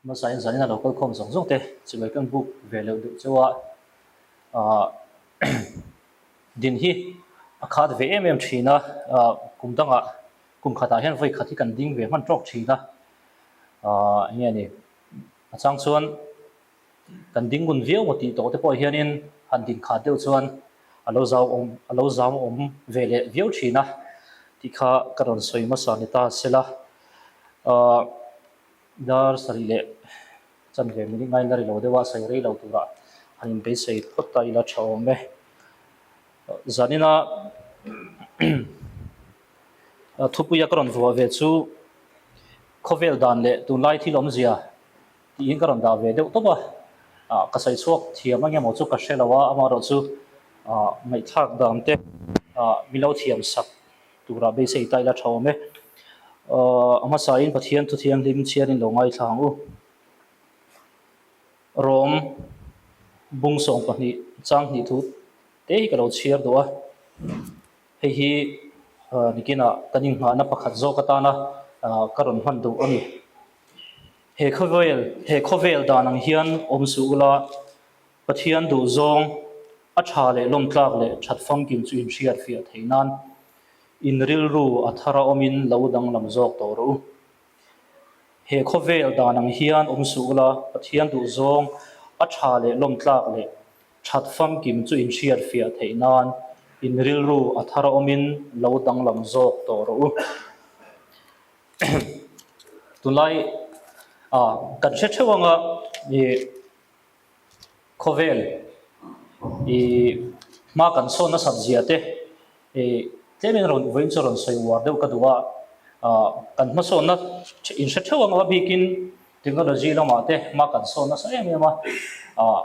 Hmasain zanin a lo kal khawm zawng zawng te chibai kan buk ve loh deuh chauh a, ah din hi a khat ve em em thin a, ah kum dangah kum khatah hian vawi khat hi kan ding ve hman tawk thin a, ah eng nge ni a chang chuan kan ding ngun viau maw tih tawh te pawh hianin han din khat deuh chuan a lo zau awm a lo zam awm ve leh viau thin a tih kha ka rawn sawi hmasa ni ta sela, ah. Dar sarih leh chanve minute ngain la ri lo deuh a, sawi rei lo turah han inbeisei phawt ta ila tha awm e. Zanina thupuia ka rawn vuah ve chu khawvel dan leh tunlai thil awmzia tiin ka rawn dah ve deuh tawp a, ka sawi chhuak thiam ang emaw chu ka hre lo a, amaherawhchu ngaihthlak dan te min lo thiam sak Turah beisei ta ila tha awm e. A hmasain Pathian thu thianghlim chhiarin lo ngaithla ang u. Rom bung 12 chang hnih thu te hi ka lo chhiar duh a. Hei hi nikinah kan inghahna pakhat zawk atana ka rawn hman duh a ni. He khawvel he khawvel dan ang hian awm suh ula, Pathian duhzawng a tha leh lawmtlak leh that famkim chu inhriat fiah theih nan in rilru a thar a awmin lo danglam zawk tawh rawh u. He khawvel dan ang hian awm suh ula, Pathian duhzawng a tha leh lawmtlak leh that famkim chu inhriat fiah theih nan in rilru a thar a awmin lo danglam zawk tawh rawh u. Tunlai kan hre theuh anga ih. Khawvel i hma kan sawn nasat zia te i tlemin rawn vawiin chu rawn sawi uar deuh ka duh a, ah kan hmasawnna in hre theuh ang a bikin technology lamah te hma kan sawn nasa em em a, ah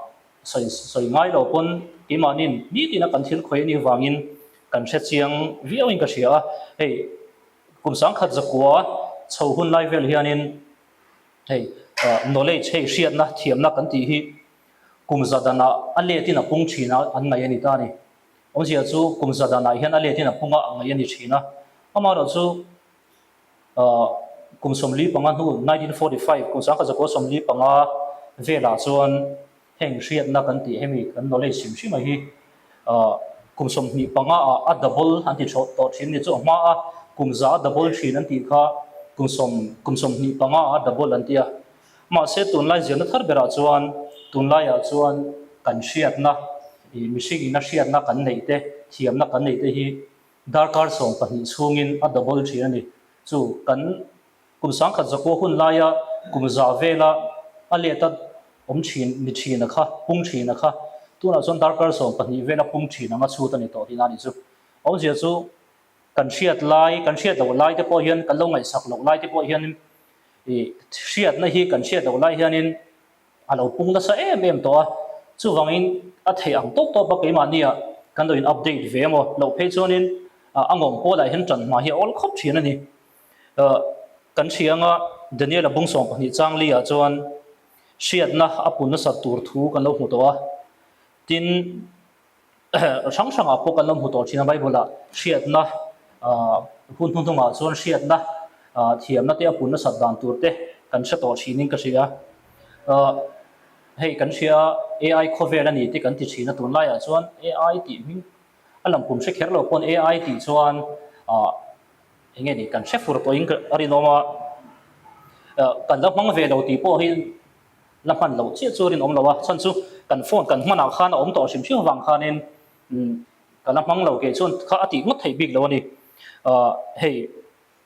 sawi sawi ngai lo pawn keimahniin nitin a kan thil khawi anih vangin kan hre chiang viauin ka hria a, hei kum sangkhat zakua chho hun lai vel hianin Hei knowledge hei hriatna thiamna kan tih hi kum za danah a letin a pung thin a an ngaih a ni ta a ni. Awmzia chu kum za danah hian a letin a pung a ngaih a ni thin a. Amaherawh chu kum 45 hnu 1945 kum 1945 velah chuan Heng hriatna kan tih hemi kan knowledge hrim hrim a hi kum 25 ah a double an ti tawh thin ni chu a hma a kum za a double thin an tih kha kum sawm kum 25 ah a double an ti a. Mahse tunlai zirna thar berah chuan tunlaiah chuan kan hriatna ih mihring ina hriatna kan neih te thiamna kan neih te hi darkar 12 chhungin a double thin a ni. Chu kan Kum sangkhat zakua hun laia kum za vela a let a awm thin ni thin a kha, pung thin a kha, tunah chuan darkar 12 vela pung thin anga chhut a ni tawh tihna a nih chu. Awmzia chu kan hriat lai, kan hriat loh lai te pawh hian, kan lo ngaihsak loh lai te pawh hianin ih hriatna hi kan hriat loh lai hianin a lo pung nasa em em tawh a, chuvangin a theih ang tawp tawp a keimahnia kan lo in update ve emaw loh phei chuanin a ngawm pawlah hian tan hma hi a awl khawp thin a ni. Kan hria anga Daniel-a bung 12 chang li-ah chuan hriatna a pun nasat tur thu kan lo hmu tawh a, tin hrang hrangah pawh kan lo hmu tawh thin a Bible-ah hriatna hun hnuhnungah chuan hriatna thiamna te a pun nasat dan tur te kan hre tawh thinin ka hria. Hei kan hria AI khawvel a ni tih kan ti thin a, tunlaiah chuan AI tih hming a lang kum hre kher lo pawn AI tih chuan Eng nge ni kan hre fur pawhin a rinawm a, kan la hmang ve lo tih pawh hi la hman loh chiah chu a rinawm lo a, chhan chu kan phone kan hmanah khan a awm tawh hrim hrim avang khanin ka la hmang lo kei chuan kha a tih ngawt theih bik lo a ni. Hei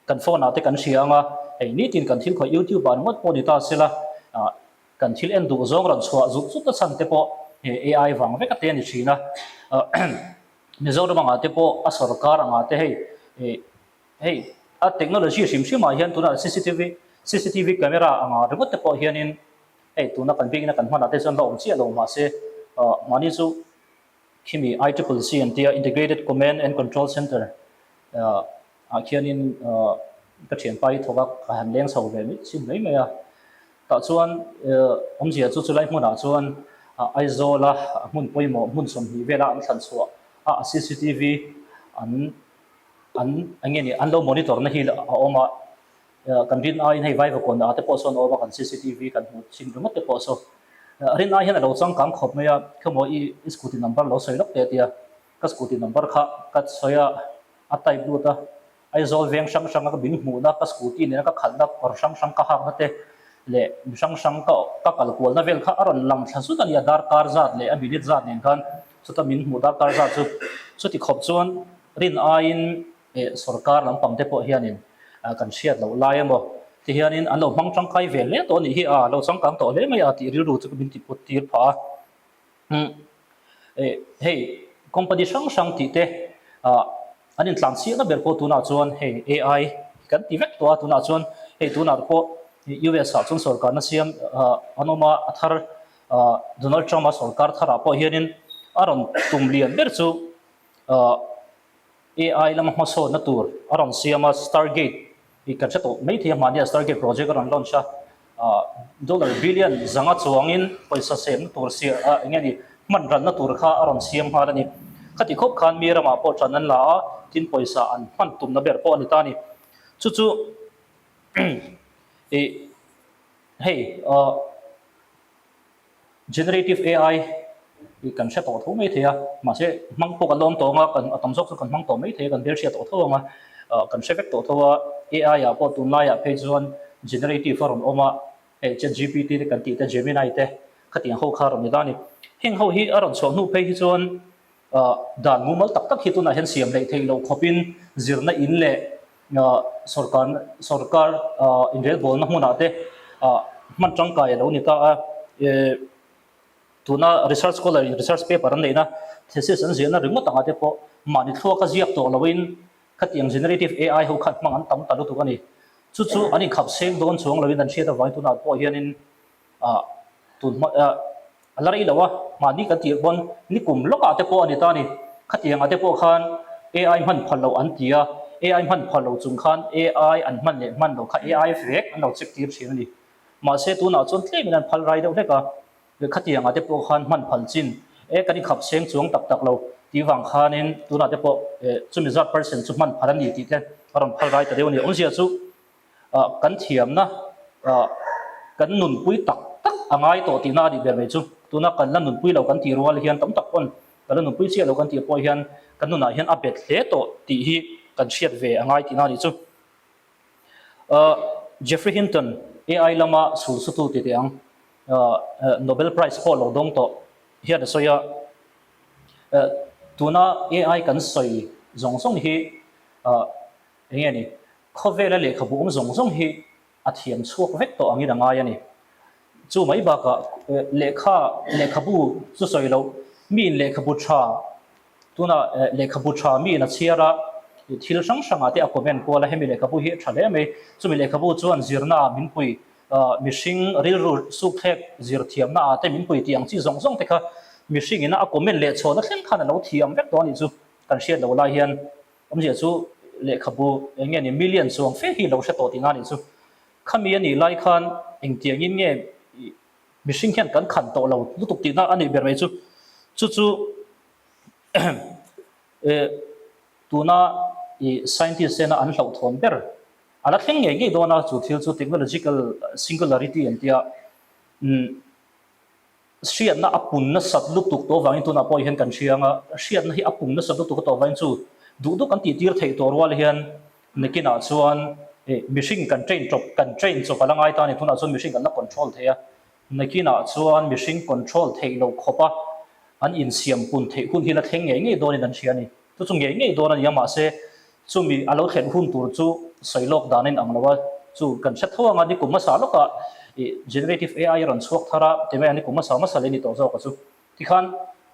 kan phone ah te kan hria ang a, hei nitin kan thil khawih youtube ah ringawt pawh ni ta sela kan thil en duh zawng rawn chhuah zut zut a chhan te pawh hei AI vang vek a te a ni thin a. Mizoram angah te pawh a sorkar angah te hei ih hei a technology hrim hrim ah hian tunah cctv cctv camera angah ringawt te pawh hianin hei tuna kan biakina kan hmanah te chuan la awm chiah lo mahse ah mahni chu khimi I triple C an tia Integrated Command and Control Center ah ah khianin ah ka thianpa hi thawk a ka han leng chho ve mai chin mai mai a. Tah chuan awmzia chu chulai hmunah chuan Aizawla hmun pawimawh hmun 20 vela an thlan chhuah a cctv an an eng nge ni an lo monitor na hi a awm a. Kan rin aiin hei Vaivakawn ah te pawh sawn awm a, kan cctv kan hmuh thin ringawt te pawh saw rin ai hian a lo changkang khawp mai a, khawmaw i i scooty number lo sawi lawk teh a ti a, ka scooty number kha ka sawi a, a type lut a, Aizawl veng hrang hranga ka min hmuhna, ka scooty nena ka khalhna kawr hrang hrang ka hakna te leh mi hrang hrang ka ka kal kualna vel kha a rawn lang thla zut a ni a, darkar zat leh a minute zat nen khan chuta min hmuh darkar zat chu chuti khawp chuan rin aiin eh sorkar lampang te pawh hianin kan hriat loh lai emaw ti hianin an lo hmang tangkai ve hle tawh a nih hi a, lo changkang tawh hle mai a tih rilru chu min ti put tir phah a. Eh hei company hrang hrang tih te ah an intlan chiahna ber pawh tunah chuan hei AI kan ti vek tawh a tunah chuan hei tunah pawh US ah chuan sorkarna siam ah an awm a a thar ah Donald Trump a sorkar tharah pawh hianin a rawn tum lian ber chu ah AI lama hmasawnna tur a rawn siam a, Stargate tih kan hre tawh mai thei a, mahnia Stargate project a rawn launch a, dollar billion zanga chuangin pawisa semna tur siah a eng nge ni hman ranna tur kha a rawn siam nghal a ni. Khati khawp khan mi ramah pawh ṭan an la a, tin pawisa an hman tumna ber pawh a ni ta a ni. Chu chu ih hei ah. Generative AI hi kan hre tawh tho mai thei a, mahse hmang pawh kan la awm tawh ang a, kan a tam zawk chu kan hmang tawh mai thei a, kan hmelhriat tawh tho ang a, kan hre vek tawh tho a, AI ah pawh tunlaiah phei chuan generative a rawn awm a, hei ChatGPT te kan tih te, Gemini te khatiang ho kha a rawn ni ta a ni. Heng ho hi a rawn chhuah hnu phei hi chuan Dan mumal tak tak hi tunah hian siam hleih theih loh khawpin zirna in leh sorkar sorkar inrelbawlna hmunah te hman tangkai a lo ni ta a. Tuna research scholar in research paper an neihna thesis an ziahna ringawt angah te pawh mahni thluaka ziak tawh loin khatiang generative AI ho khan hmang an tam ta lutuk a ni. Chu chu an inkhap seng dawn chuang loin an hriat avangin tunah pawh hianin Ah, tun hma ah a la rei lo a, mahni kan tih pawn nikum lawkah te pawh a ni ta a ni. Khatiangah te pawh khan AI hman phal loh an ti a, AI hman phal lo chung khan AI an hman leh hman loh kha AI vek an lo check tir thin a ni. Mahse tunah chuan tlemin an phal rai deuh hlek a, khatiangah te pawh khan hman phal chin e kan inkhap seng chuang tak tak lo tih vang khanin tunah te pawh chumi zat percent chu hman phal a ni tih te a rawn phal rai ta deuh a ni. Awmzia chu kan thiamna kan nunpui tak tak a ngai tawh tihna a nih ber mai chu. Tuna kan la nunpui lo kan tih rual hian tam tak pawn kan la nunpui chiah lo kan tih pawh hian kan nunah hian a bet hle tawh tih hi kan hriat ve a ngai tihna a nih chu. Geoffrey Hinton AI lama sulsutu ti teh ang Nobel Prize pawh lo dawng tawh hian a sawi a, tuna AI kan sawi zawng zawng hi eng nge ni? Khawvela lehkhabu awm zawng zawng hi a thiam chhuak vek tawh angin a ngai a ni. Chu mai bakah lehkha lehkhabu chu sawi loh, miin lehkhabu tha, tunah lehkhabu tha miin a chhiar a, thil hrang hrangah te a comment kual a, hemi lehkhabu hi a tha hle mai, chumi lehkhabu chuan zirna ah min pui, mihring rilru sukthlek zir thiamna ah te min pui tih ang chi zawng zawng te kha mihring ina a comment leh chhuahna thleng khan a lo thiam vek tawh a nih chu kan hriat loh lai hian. Awmzia chu lehkhabu eng nge ni million chuang fe hi lo hre tawh tihna a nih chu. Khami a nih lai khan engtiangin nge mihring hian kan khan tawh lo lutuk tihna a nih ber mai chu. Chu chu tuna i scientist tena an hlauhthawn ber a la thleng ngei ngei dawn a, chu thil chu technological singularity an tia. Hriatna a pun nasat lutuk tawh avangin tunah pawh hian kan hria ang a, hriatna hi a pung nasat lutuk tawh avangin chu duh duh kan tihtir theih tawh rual hian nakinah chuan mihring kan train chawp kan train chawp a la ngai ta a ni, tunah chuan mihring kan la control thei a, nakinah chuan mihring control theih loh khawpa an insiam pun theih hun hi la thleng ngei ngei dawnin an hria a ni. Chu chu ngei ngei dawn a ni a, mahse chumi a lo thlen hun tur chu sawi lawk dan a inang lo a, chu kan hre tho ang a, nikum hmasa lawkah ih generative AI a rawn chhuak thar a, ti mai a, nikum hmasa hmasa leh ni tawh zawk a chu. Tikhan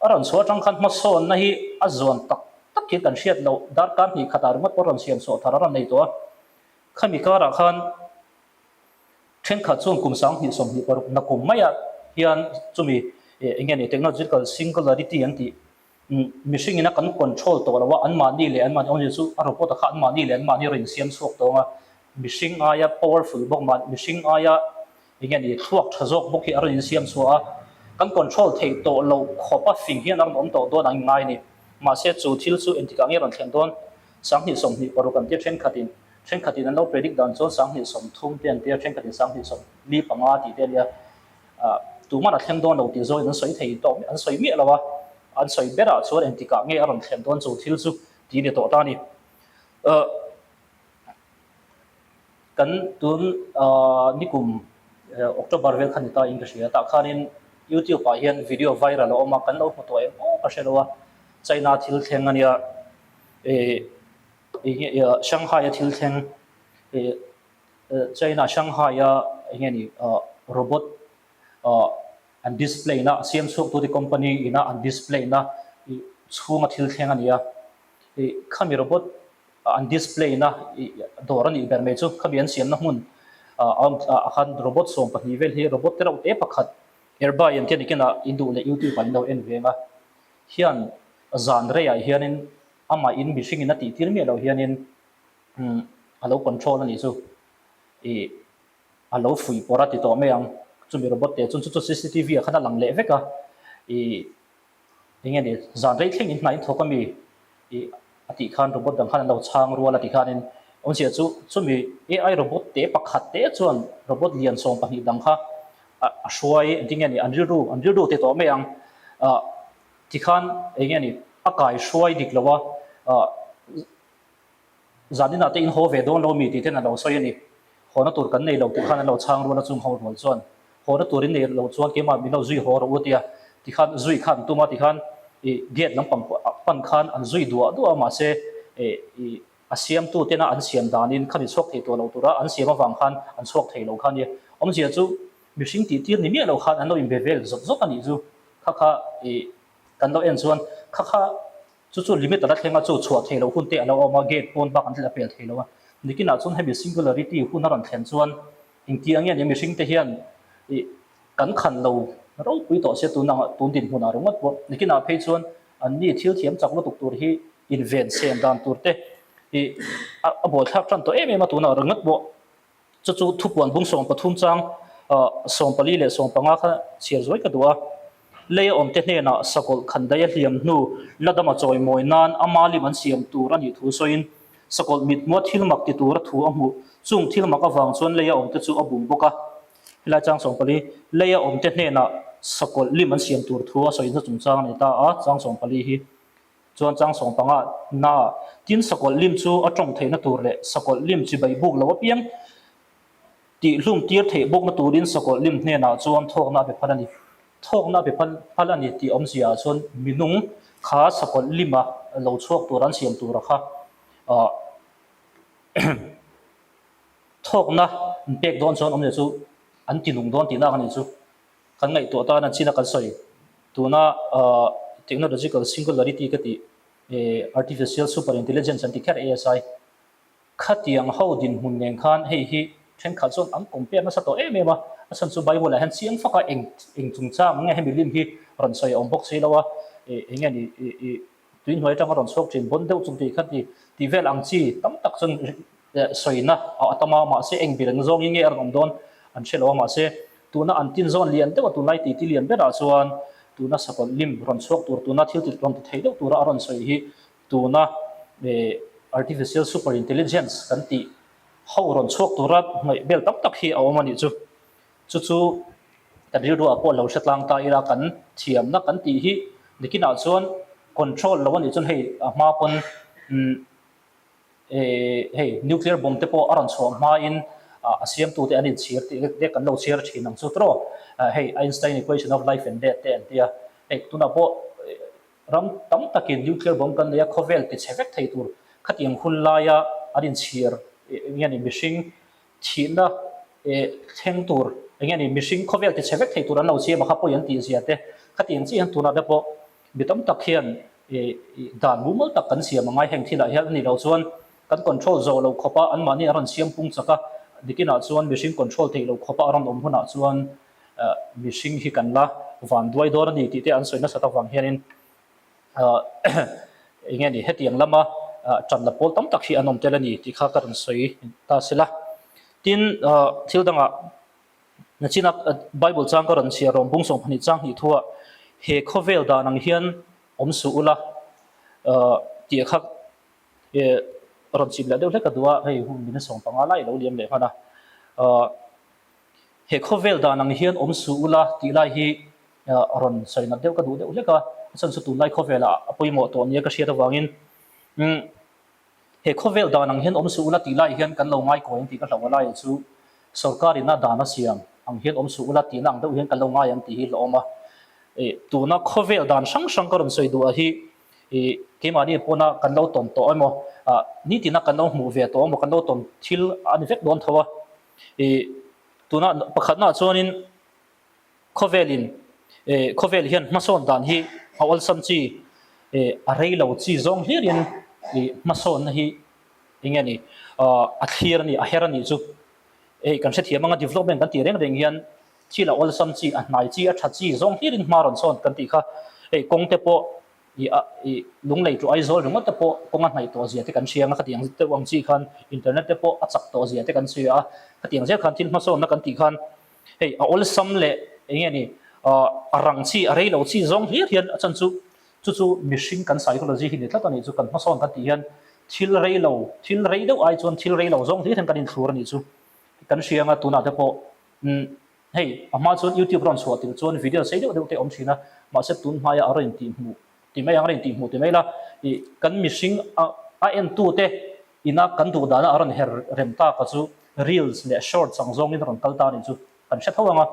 a rawn chhuah atang khan hmasawnna hi a zawn tak tak hi kan hriat loh darkar hnih khatah ringawt pawh rawn siam chhuah thar a rawn nei tawh a, khami karah khan thenkhat chuan kum 2026 nakum maiah hian chumi eng nge ni technological singularity an tih Mihring ina kan control tawh lo a, anmahni leh anmahni awmzia chu a robot a kha anmahni leh anmahni rawn insiam chhuak tawh ang a, mihring aia powerful bawk mah mihring aia eng nge ni thluak tha zawk bawk hi a rawn insiam chhuah a, kan control theih tawh loh khawp a fing hian a rawn awm tawh dawn ang ngai a ni. Mahse chu thil chu engtikah nge rawn thlen dawn? 2026 an tia thenkhatin. Thenkhatin an lo predict dan chuan 2030 te an tia, thenkhatin 2045 tih te a nia. Tuman a thleng dawn lo tih zawngin an sawi thei tawh an sawi miah lo a, an sawi berah chuan engtikah nge a rawn thlen dawn chu thil chu tih ni tawh ta a ni. Kan tun nikum October vel kha ni ta in ka hria, tah khanin YouTube ah hian video viral a awm a, kan lo hmu tawh em aw ka hre lo a, China thil thleng a nia, Shanghai a thil thleng, China Shanghai a eng nge ni robot an display na siam chhuak tute company ina an display na chhunga thil thleng a ni a, khami robot an display na dawr a nih ber mai chu khami an siamna hmun ah khan robot 12 vel hi robot te reuh te pakhat Airbus an tia nikin ah in duh leh youtube ah in lo en veng a hian zan reiah hianin amah in mihring in a tih tir miah loh hianin a lo control a nih chu ih a lo fuih pawrh a ti tawh mai ang chumi robot te chuan chu chu cctv ah khan a lang leh vek a ih. Enge ni, zan rei thleng in hna in thawk a mi? Ih a tih khan robot dang khan an lo chhang rual a ti khanin awmzia chu chumi AI robot te pakhat te chuan robot lian 12 dang kha a hruai engtin nge ni an rilru an rilru ti tawh mai ang ah tikhan enge ni a kai hruai dik lo a ah Zaninah te in haw ve dawn lo mi tih ten a lo sawi a ni. Hawna tur kan nei lo tih khan an lo chhang rual a chung ho rual chuan hawna tur in nei lo chuan keimah min lo zui haw rawh u tia tikhan zui khan an tum a tikhan ih gate lampang pan khan an zui duah duah a mahse ih a siamtu tena an siam danin khami chhuak thei tawh lo tura an siam avang khan an chhuak thei lo kha a nia. Awmzia chu mihring tih tir ni miah lo khan an lo inbe vel zawt zawt a nih chu kha kha ih kan lo en chuan kha kha Chu chu limit a la thleng a, chu chhuah theih loh hun te a lo awm a, gate pawn bak an la pel thei lo a. Nikinah chuan hemi singularity hun a rawn thlen chuan engti ang nge ni mihring te hian ih kan khan lo ropui tawh sia tun ang tun dinhmunah ringawt pawh. Nikinah phei chuan anni thil thiam chak lutuk tur hi inven sem dan tur te ih a buaithlak tan tawh em em a tunah ringawt pawh. Chu chu thupuan bung 13 chang 14 leh 15 kha chhiar zuai ka duh a. Lei a awmte hnenah sakawlh khandaih a hliam hnu la dama chawimawi nan ama lim an siam tur a nih thu sawiin sakawlh mithmua thil mak ti tura thu a hmuh. Chung thil mak avang chuan lei a awmte chu a bum bawk a. Helai chang 14, Lei a awmte hnenah sakawlh lim an siam tur thu a sawina chungchang a ni ta a, chang 14 hi. Chuan chang 15 na tin sakawlh lim chu a tawng theihna tur leh sakawlh lim chibai buk lo apiang tih hlum tir theih bawkna turin sakawlh lim hnenah chuan thawkna a pe phal a ni. Thawkna a pe phal a ni tih awmzia ah chuan minung kha sakawlh lima lo chhuak tur an siam tura kha thawkna an pek dawn chuan awmzia chu an ti nung dawn tihna ang a nih chu. Kan ngaihtuah tan a chin a kan sawi. Tuna technological singularity ka tih artificial super intelligence an ti kher ASI khatiang ho dinhmun nen khan hei hi thenkhat chuan an compare nasa tawh em em a, a chhan chu Bible ah hian chiang faka eng eng chungchang nge hemi lim hi rawn sawi a awm bawk si lo a, eng nge ni ih tui hnuai atanga rawn chhuak thin bawn deuh chung tih kha ti tih vel ang chi tam tak chuan sawina a tam a, mahse eng ber ang zawngin nge a rawn awm dawn an hre lo a, mahse Tuna an tin zawn lian deuh a tunlai titi lian berah chuan tuna sakawlh lim rawn chhuak tur, tuna thil ti rawn ti thei deuh tura a rawn sawi hi tuna artificial super intelligence kan tih ho rawn chhuak tura ngaih bel tam tak hi a awm a nih chu. Chu chu kan rilruah pawh lo hre tlang ta ila kan thiamna kan tih hi nikinah chuan control lo a nih chuan hei a hma pawn Hei nuclear bomb te pawh a rawn chhuah hmain a siamtute an inchhir tih te kan lo chhiar thin ang chu tawh. Hei Einstein equation of life and death te an ti a. Hei tunah pawh ram tam takin nuclear bomb kan nei a, khawvel ti chhe vek thei tur khatiang hun laia an inchhir nge ni mihring thihna thleng tur enge ni mihring khawvel ti chhe vek thei tur an lo siam a kha pawi an tih zia te khatiang chiah hian tunah te pawh Mi tam tak hian dan mumal tak kan siam a ngai heng thilah hian a nih loh chuan kan control zawh loh khawpa anmahni a rawn siam pung chak a, dikinah chuan mihring control theih loh khawpa a rawn awm hunah chuan mihring hi kan la van duai dawn a ni tih te an sawi nasat avang hianin eng nge ni hetiang lama tan la pawl tam tak hi an awm tel a ni tih kha ka rawn sawi ta sela. Tin, thil dangah Nachina Bible chang ka rawn chhiar rawng bung 12 chang hnih thuah he khawvel dan ang hian awm suh ula tih kha. rawn chim leh deuh hlek a duh a, hei hun min 15 lai a lo liam leh hman a. He khawvel dan ang hian awm suh ula tih lai hi rawn sawi nat deuh ka duh deuh hlek a, a chhan chu tunlai khawvelah a pawimawh tawh nia ka hriat avangin he khawvel dan ang hian awm suh ula tih lai hian kan lo ngai kawi ang tih ka hlauh a lai chu sorkar ina dan a siam ang hian awm suh ula tihna ang deuh hian kan lo ngai ang tih hi hlauhawm a. Tuna khawvel dan hrang hrang ka rawn sawi duh ah hi Ih, keimahni pawna kan lo tawn tawh emaw, ah, nitina kan lo hmuh ve tawh emaw, kan lo tawn thil a ni vek dawn tho a. Ih, tuna pakhatnaah chuanin khawvelin, eh, khawvel hian hmasawn dan hi a awlsam chi, eh, a rei lo chi zawng hlirin, ih, hmasawnna hi eng nge ni, ah, a thlir a ni, a her a nih chu. Hei, kan hrethiam anga development kan tih reng reng hian thil a awlsam chi, a hnai chi, a tha chi zawng hlirin hma rawn sawn kan tih kha. Hei, kawng te pawh ih a ih lunglei chu Aizawl ringawt te pawh kawng a hnaih tawh zia te kan hria ang a, khatiang deuh ang chi khan internet te pawh a chak tawh zia te kan hria a, khatiang zel khan thil hmasawnna kan tih khan hei a awlsam leh eng nge ni ah a rang chi, a rei lo chi zawng hlir hian a chan chu chu chu mihring kan psychology hi ni tlat a nih chu, kan hmasawn kan tih hian thil rei lo, thil rei deuh ai chuan thil rei lo zawng hlir hian kan inthlur a nih chu kan hria ang a, tunah te pawh umm Hei, a hma chuan YouTube rawn chhuah tirh chuan video sei deuh deuh te awm thin a, mahse tun hmaia a rawn intihhmuh ti mai ang, a rawn intihhmuh ti mai la, ih kan mihring a a entute ina kan duh dana a rawn her rem tak a chu reels leh shorts ang zawngin a rawn kal ta a nih chu kan hre tho ang a,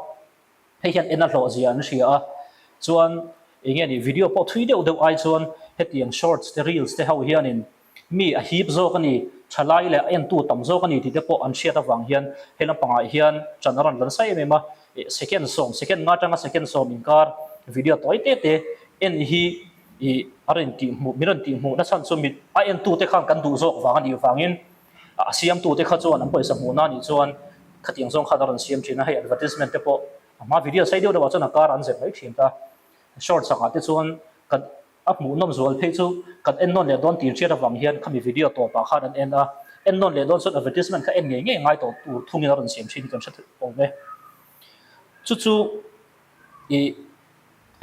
hei hian en a hlawh zia an hria a, chuan eng nge ni video pawh thui deuh deuh ai chuan hetiang shorts te reels te ho hianin Mi a hip zawk a ni, thalai leh a entu tam zawk a ni tih te pawh an hriat avang hian he lampangah hian ṭan a rawn la nasa em em a. Second sawm, second nga atanga second sawm inkar video tawi te te en hi ih a rawn tihhmuh, min rawn tihhmuh nachhan chu mit a entute khan kan duh zawk vang a nih vangin a siamtute kha chuan an pawisa hmuhna a nih chuan khatiang zawng khan a rawn siam ṭhin a, hei advertisement te pawh a hma video sei deuh deuhah chuan a kar an zep mai ṭhin ta. Shorts angah te chuan kan A hmuhnawm zual phei chu kan en nawn leh dawn tih hriat avang hian khami video tawpah khan an en a, en nawn leh dawn chuan advertisement kha en ngei ngei ngai tawh tur thungin a rawn siam thin hi kan hre awm e. Chu chu ih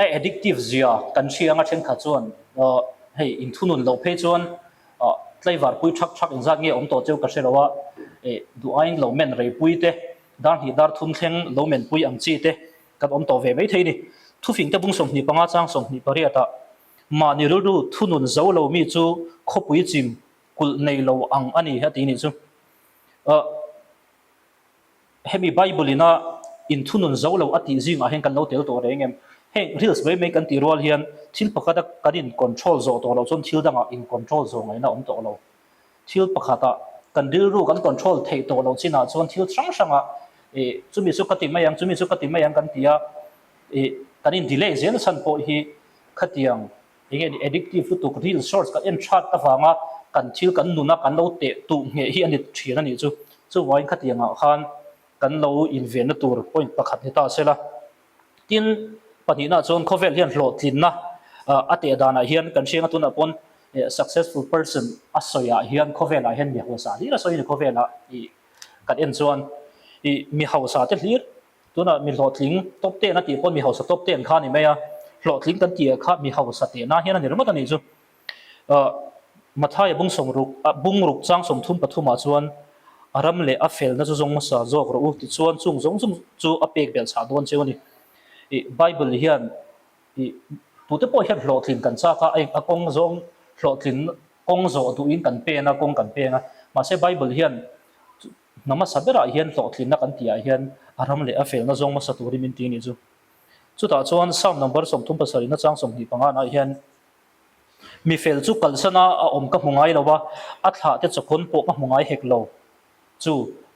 a addictive zia kan hria anga thenkhat chuan aw hei inthunun loh phei chuan aw tlaivar pui thak thak engzat nge awm tawh cheu ka hre lo a, ih duh aiin lo men rei pui te, dar hnih dar thum thleng lo men pui ang chi te Kan awm tawh ve maithei ni. Thufingte bung 25 chang 28 ah mahni rilru thunun zo lo mi chu khawpui chim kulh nei lo ang a ni a ti nih chu. Ahh hemi Bible ina inthunun zo lo a tih zingah hian kan lo tel tawh reng em? Heng reels mai mai kan tih rual hian thil pakhat a kan in control zawh tawh loh chuan thil dangah in control zawh ngaihna awm tawh lo. Thil pakhatah kan rilru kan control theih tawh loh chinah chuan thil hrang hrangah ih chumi chu ka ti mai ang, chumi chu ka ti mai ang kan ti a, ih kan in delay zel chhan pawh hi khatiang eng nge ni addictive lutuk reels shorts kan en that avanga kan thil kan nuna kan lo teh tuh ngheh hi a ni thin a nih chu. Chuvangin khatiangah khan kan lo invenna tur point pakhat ni ta se la. Tin, pahnihna chuan khawvel hian hlawhtlinna a teh danah hian kan hriang a tunah pawn successful person a sawiah hian khawvelah hian mi hausa hlir a sawi a ni khawvelah ih kan en chuan ih mi hausa te hlir tunah mi hlawhtling top ten a tih pawn mi hausa top ten kha a ni mai a, hlawhtling kan tih ah kha mi hausa tehna hian a ni ringawt a nih chu. Mathaia bung sawmruk bungruk chang 33 ah chuan a ram leh a felna chu zawng hmasa zawk rawh u tichuan chung zawng zawng chu a pek belh chhah dawn cheu a ni. Ih Bible hian ih tute pawh hian hlawhtlin kan chak a, a kawng zawng hlawhtlin kawng zawh duhin kan pen a, kawng kan peng a. Mahse Bible hian hna hmasa berah hian hlawhtlinna kan tihah hian a ram leh a felna zawng hmasa turin min ti a nih chu. Chutah chuan Psalm number 37 na chang 25 ah hian Mi fel chu kalsana a awm ka hmu ngai lo a, a thlah te chawkhawn pawh ka hmu ngai hek lo. Chu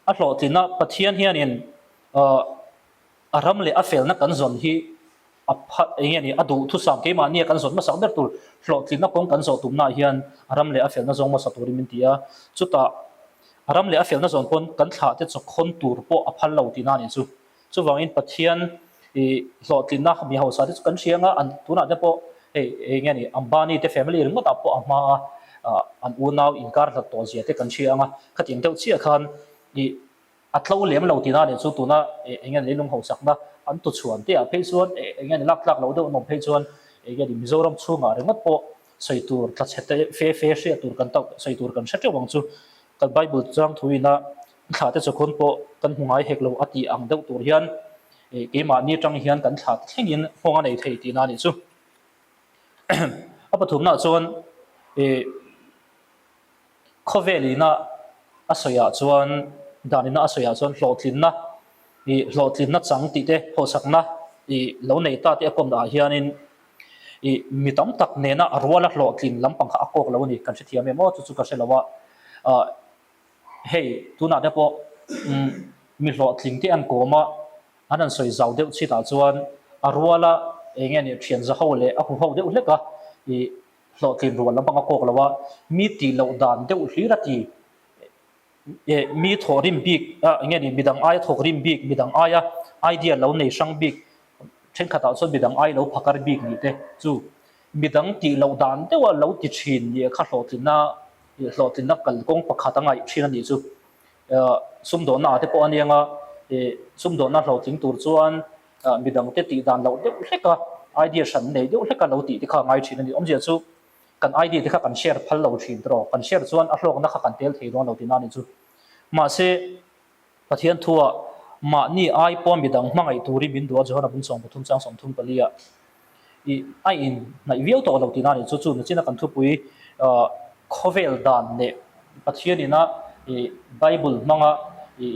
a hlawhtlina Pathian hianin a ram leh a felna kan zawn hi a phat eng nge ni a duhthusam keimahnia kan zawn hmasak ber tur hlawhtlinna kawng kan zawh tumnaah hian a ram leh a felna zawng hmasa turin min ti a. Chutah a ram leh a felna zawn pawn kan thlah te chawkhawn tur pawh a phal lo tihna a nih chu. Chuvangin Pathian i hlawhtlinna mi hausa te chu kan hria anga an tunah te pawh hei eng nge ni Ambani te family ringawt ah pawh a hma a an unau inkar hlat tawh zia te kan hria anga khatiang deuh chiah khan i a tlo lem lo tihna nih chu tuna eng nge ni leilung hausakna an tuchhuan te ah phei chuan eng nge ni lak tlak loh deuh an awm phei chuan eng nge ni Mizoram chhungah ringawt pawh. Sawi tur tla chhe te fe fe hriat tur kan tauh sawi tur kan hre teuh ang chu. Kan Bible chang thuin a thla te chawkhawn pawh kan hmu ngai hek lo a tih ang deuh tur hian keimahni atang hian kan thla te thlengin nghawng a nei thei tihna a nih chu. A pathumnaah chuan Khawvel ina a sawiah chuan dan ina a sawiah chuan hlawhtlinna ih hlawhtlinna chang tih te hawhsakna ih lo nei ta tih a kawm ah hianin ih mi tam tak nena a ruala hlawhtlin lampang kha a kawk lo a ni kan hrethiam em aw chu chu ka hre lo a ah hei tunah te pawh umm mi hlawhtling te an kawm a an han sawi zau deuh chhitah chuan a ruala eng nge ni thian za ho leh a huho deuh hlek a ih Hlawhtlin rual lampang a kawk lo a, mi tih loh dan deuh hlir a ti. Eh, mi thawh rim bik, ah eng nge ni, midang aia thawk rim bik, midang aia idea lo nei hrang bik, thenkhatah chuan midang ai lo phakar bik nih te chu midang tih loh dan deuha lo ti thin nih kha hlawhtlinna, hlawhtlinna kalkawng pakhat a ngaih thin a nih chu. Eh, sumdawnna ah te pawh a nia nga, eh, sumdawnna hlawhtling tur chuan Midangte tih dan loh deuh hlek a, idea hran nei deuh hlek a lo tih te kha a ngai thin a ni. Awmzia chu kan idea te kha kan share phal lo thin tawh, kan share chuan a hlawkna kha kan tel thei dawn lo tihna a ni chu. Mahse, Pathian thua mahni ai pawh midang hmangaih turin min duh a, Johana bung 13 chang 34 ah i a in hnaih viau tawh lo tihna a ni chu. Chu nachina kan thupui khawvel dan leh Pathian ina i Bible hmanga i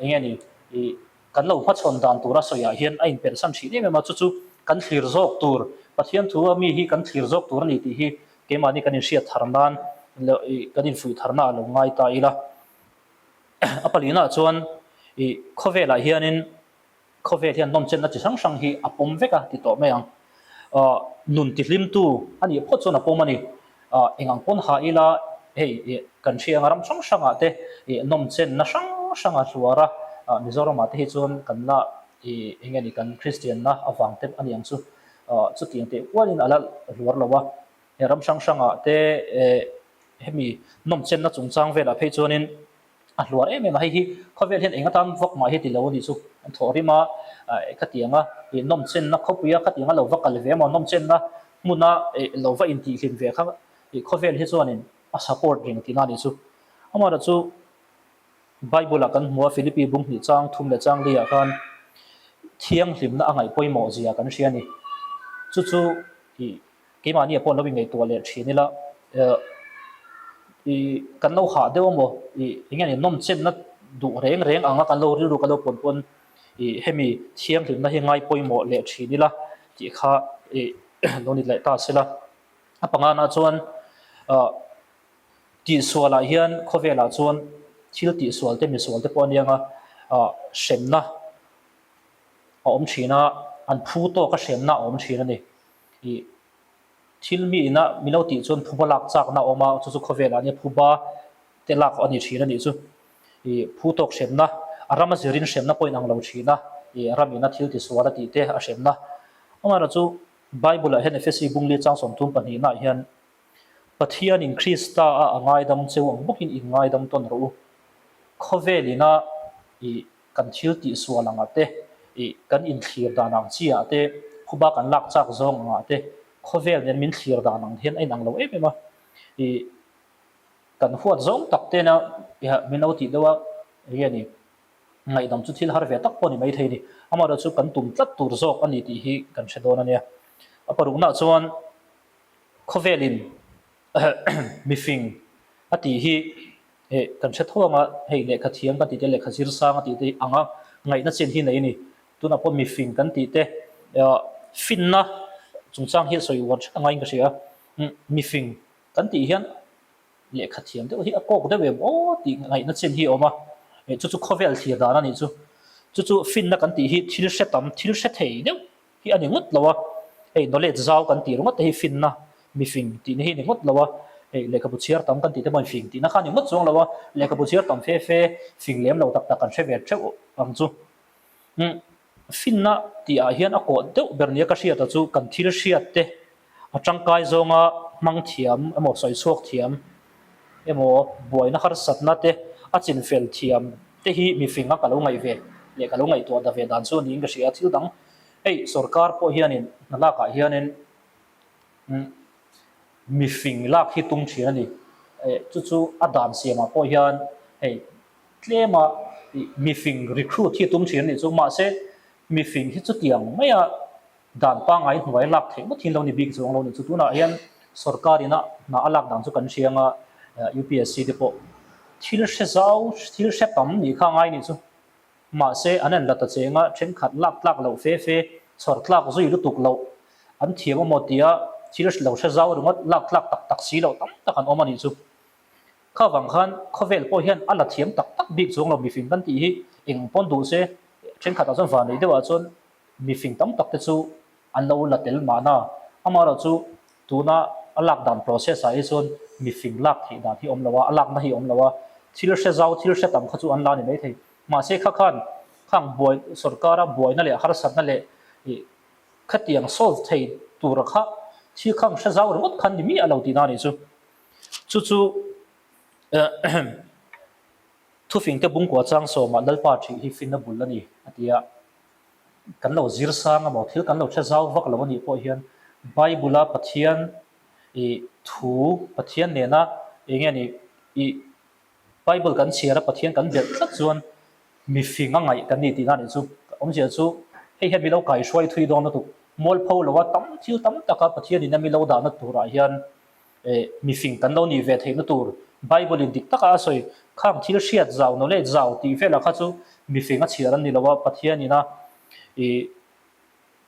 eng nge ni i Kan lo hmachhawn dan tura sawiah hian a inperhsan thin em em a, chu chu kan thlir zawk tur, Pathian thu a mi hi kan thlir zawk tur a ni tih hi keimahni kan inhriat thar nan kan infuih tharna a lo ngai ta ila. A palinah chuan i khawvelah hianin khawvel hian nawmchenna chi hrang hrang hi a pawm vek a ti tawh mai ang. Nun tihlimtu a nih phawt chuan a pawm a ni. Eng ang pawn ha ila hei kan hria anga ram hrang hrangah te nawmchenna hrang hrang a hluar a, Mizoramah te hi chuan kan la eng nge ni kan Kristianna avang te a ni ang chu chutiang teh ualin a la hluar lo a, he ram hrang hrangah te hemi nawmchenna chungchang velah phei chuanin A hluar em em a, hei hi khawvel hian eng atan vak mah hi ti lo a nih chu. An thawh rim a, khatianga ih nawmchenna khawpuia khatianga lo va kal ve emaw nawmchenna hmuna ih lo va intihhlim ve kha ih khawvel hi chuanin a support reng tihna a nih chu. Amaherawhchu chu Bible ah kan hmu a, Philippi bung hnih chang thum leh chang li ah khan thianghlimna a ngaih pawimawh zia kan hria a ni. Chu chu ih Keimahni ah pawh an lo inngaihtuah leh thin ila, ih kan lo hah deuh amaw, ih eng nge ni nawmchenna duh reng reng anga kan lo rilru kan lo pawn pawn ih hemi thianghlimna hi ngai pawimawh leh thin ila tih kha ih lo ni leh ta sela. A pangana chuan ah tihsualah hian khawvelah chuan thil tihsual te misual te pawh a nia nga ah hremna a awm thin a, an phu tawka hremna a awm thin a ni. Ih thil mi ina min lo tih chuan phuba lak chakna a awm a, chu chu khawvelah ania phuba te lak a ni thin a nih chu. Ih phu tawk hremna, a rama zirin hremna pawh inang lo thin a, ih ram ina thil tisual a tih te a hremna. Amaherawhchu chu Bible ah hian Efesi bungli chang 32 naah hian Pathianin Krista a a ngaidam cheu ang bawkin in ngaidam tawn rawh u. Khawvel ina ih kan thil tihsual angah te, ih kan inthlir dan ang chi ah te, khuba kan lak chak zawng angah te, khawvel nen min thlir dan ang hian a inang lo em em a. Ih kan huat zawng tak tena min lo tih deuh a, enge ni, ngaihdam chu thil har ve tak pawh a ni maithei a ni. Amaherawhchu kan tum tlat tur zawk a ni tih hi kan hre dawn a nia. A paruknaah chuan khawvelin mifing a tih hi eh kan hre tho anga hei lehkha thiam kan tih te lehkha zir sang a tih te anga ngaihna chin hi nei a ni. Tunah pawh mifing kan tih te finna chungchang hi a sawi uar thet angaiin ka hria a, mifing kan tih hian lehkha thiam deuh hi a kawk deuh em aw tih ngaihna chin hi a awm a, chu chu khawvel thlir dan a nih chu. Chu chu finna kan tih hi thil hre tam thil hre thei deuh hi a ni ngawt lo a, hei knowledge zau kan tih ringawt te hi finna, mifing tihna hi a ni ngawt lo a, hei lehkhabu chhiar tam kan tih te pawhin fing tihna kha a ni ngawt chuang lo a, lehkhabu chhiar tam fe fe fing lem lo tak tak kan hre ve theuh ang chu. Umm finna tih ah hian a kawh deuh ber nia ka hriat a chu kan thil hriat te a tangkai zawnga hmang thiam emaw sawi chhuak thiam emaw buaina harsatna te a chinfel thiam te hi mifing a ka lo ngaih ve leh ka lo ngaihtuah da ve dan chu niin ka hria a, thil dang hei sorkar pawh hianin hna lakah hianin umm. mifing lak hi tum thin a ni. Chu chu a dan siamah pawh hian hei tlema mifing recruit hi tum thin a nih chu. Mahse, mifing hi chutiang maia dan pangngai hnuai lak theih ngawt hi lo ni bik chuang lo nih chu. Tunah hian sorkar ina hna a lak dan chu kan hria anga UPSC te pawh thil hre zau, thil hre tam nih kha a ngai nih chu. Mahse, an en la ta cheng a, thenkhat lak tlak loh fe fe, chhawr tlak zui lutuk loh an thiam amaw tia thil lo hre zau ringawt lak tlak tak tak si loh tam tak an awm a nih chu. Kha vang khan khawvel pawh hian a la thiam tak tak bik chuang lo mifing kan tih hi eng pawn duh se, thenkhatah chuan vanei deuhah chuan mifing tam tak te chu an lo la tel mahna. Amaherawh chu tuna a lak dan process ah hi chuan mifing lak theih dan hi awm lo a, a lakna hi awm lo a, thil hre zau, thil hre tam kha chu an la ni maithei. Mahse kha khan khang buai sorkara buaina leh harsatna leh ih khatiang solve thei tura kha thil khang hre zau ringawt khan ni miah lo tihna a nih chu. Chu chu thufingte bungkua chang sawmah Lalpa ṭhih hi finna bul a ni a ti a. Kan lo zir sang emaw thil kan lo hre zau vak lo a nih pawh hian Bible-a Pathian ih thu Pathian nena eng nge ni ih Bible kan chhiar a Pathian kan belh tlat chuan mifing a ngaih kan ni tihna nih chu. Awmzia chu hei hian mi lo kaihruai thui dawn lutuk. Mualpho loa tam thil tam taka Pathian in a mi lo dahna turah hian mifing kan lo nih ve theihna tur Bible in dik taka a sawi khang thil hriat zau knowledge zau tih velah kha chu mifing a chhiar an ni lo a Pathian in a ih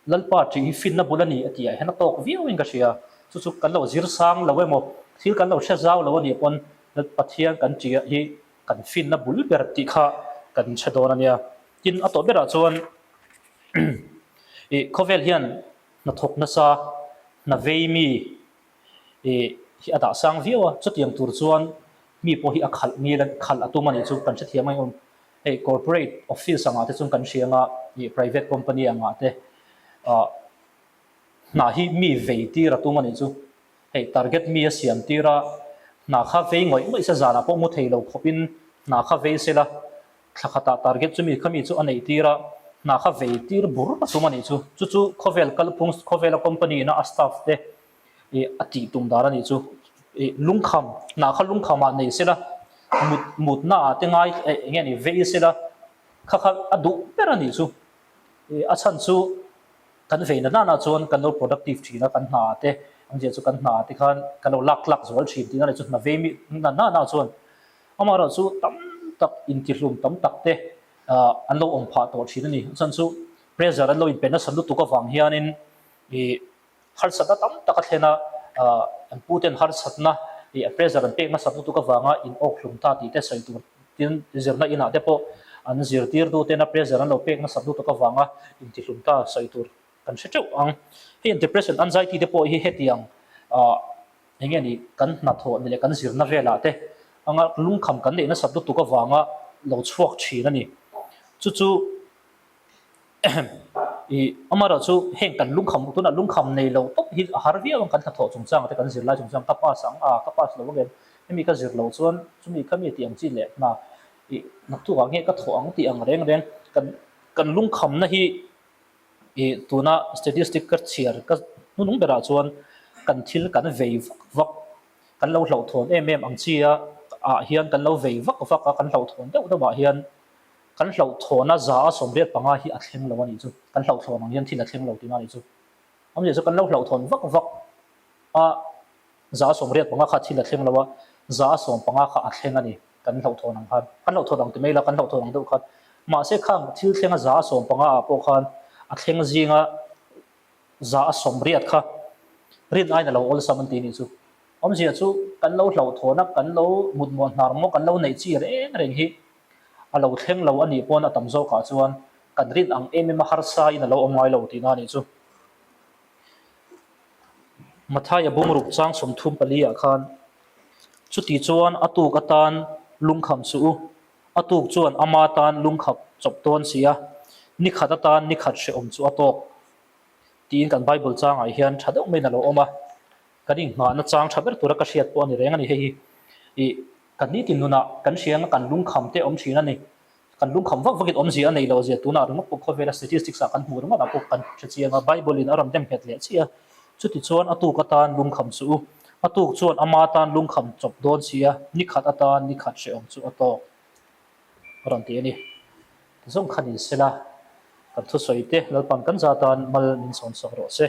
Lalpa tih hi finna bul a ni a tih ah hian a tawk viau in ka hria. Chu chu kan lo zir sang lo emaw thil kan lo hre zau lo a nih pawn Pathian kan tih ah hi kan finna bul ber tih kha kan hre dawn a nia. Tin a tawh berah chuan ih khawvel hian hnathawk nasa hna vei mi ih hi a dah sang viau a, chutiang tur chuan mi pawh hi a khalh ngil a khalh a tum a nih chu kan hrethiam ang em? Hei corporate office angah te chuan kan hria anga ih private company angah te ah hna hi mi vei tir a tum a nih chu. Hei target mi a siam tir a, hna kha vei ngawih ngawih se zanah pawh mu thei lo khawpin hna kha vei sela Thla khatah target chumi khami chu a neih tir a, hna kha vei tir bur a tum a nih chu. Chu chu khawvel kalphung, khawvela company ina a staff te ih a tih tum dan a nih chu. Ih lungkham, hna kha lungkhamah nei sela, mut mutna ah te ngai eh eng nge ni vei sela, kha kha a duh ber a nih chu. Ih a chhan chu kan vei na nana chuan kan lo productive thin a, kan hna ah te, awmzia chu kan hna ah te khan kan lo lak tlak zual thin tihna a nih chu hna vei mi na nana chuan. Amaherawh chu tam tak intihlum tam tak te an lo awm phah tawh thin a ni. A chhan chu pressure an lo inpe nasa lutuk avang hianin ih harsatna tam tak a thlen a, an puten harsatna ih pressure an pek nasat lutuk avanga in awk hlum ta tih te sawi tur tin zirna inah te pawh an zirtirtu tena pressure an lo pek nasat lutuk avanga intihlum ta sawi tur kan hre teuh ang. Hei depression anxiety te pawh hi hetiang ah Eng nge ni kan hnathawh ni leh kan zirna velah te anga lungkham kan neih nasat lutuk avanga lo chhuak thin a ni. Chu chu ih amaherawh chu heng kan lungkham tunah lungkham nei lo tawp hi a har viau ang kan hnathawh chungchang te kan zirlai chungchang ka pass ang a ka pass lo ang em hemi ka zir loh chuan chumi khami tih ang chi leh hna ih naktukah nge ka thawh ang tih ang reng reng kan kan lungkhamna hi Ih tuna statistic ka chhiar ka hnunung berah chuan kan thil kan vei vak vak, kan lo hlauhthawn em em ang chi a ah hian kan lo vei vak vak a, kan hlauhthawn deuh deuh ah hian kan hlauhthawn a za a 85 hi a thleng lo a nih chu, kan hlauhthawn ang hian thil a thleng lo tihna a nih chu. Awmzia chu kan lo hlauhthawn vak vak a 85 kha thil a thleng lo a, 15 kha a thleng a ni. Kan hlauhthawn ang khan, kan hlauhthawn ang ti mai la, kan hlauhthawn ang deuh khan. Mahse khang thil thlenga 15 ah pawh khan a thleng zinga 80 kha rin aiin a lo awlsam an ti nih chu. Awmzia chu kan lo hlauhthawn a, kan lo mutmuah hnar maw, kan lo neih chi reng reng hi a lo thleng lo a nih pawn a tam zawkah chuan kan rin ang em em a harsa in a lo awm ngai lo tihna a nih chu. Mathaia bungruk chang 34 ah khan Chuti chuan a tuk atan lungkham suh u, a tuk chuan ama tan lungkhap chawp dawn si a, ni khat atan ni khat hrehawm chu a tawk tiin kan Bible changah hian tha deuh maiin a lo awm a, kan inghahna chang tha ber tura ka hriat pawh a ni reng a ni hei hi. Ih, kan nitin nunah kan hria anga kan lungkham te awm thin a ni. Kan lungkham vak vakin awmzia a nei lo zia tunah ringawt pawh khawvela statistics ah kan hmuh ringawt ah pawh kan hre chiang a, Bible in a rawn dem nghet leh chiah a, chutichuan a tuk atan lungkham suh u. A tuk chuan ama tan lungkham chawp dawn si a, ni khat atan ni khat hrehawm chu a tawk a rawn ti a ni. Ti zawng khan in sela, kan thusawi te Lalpan kan za tan mal min sawn sawk rawh se.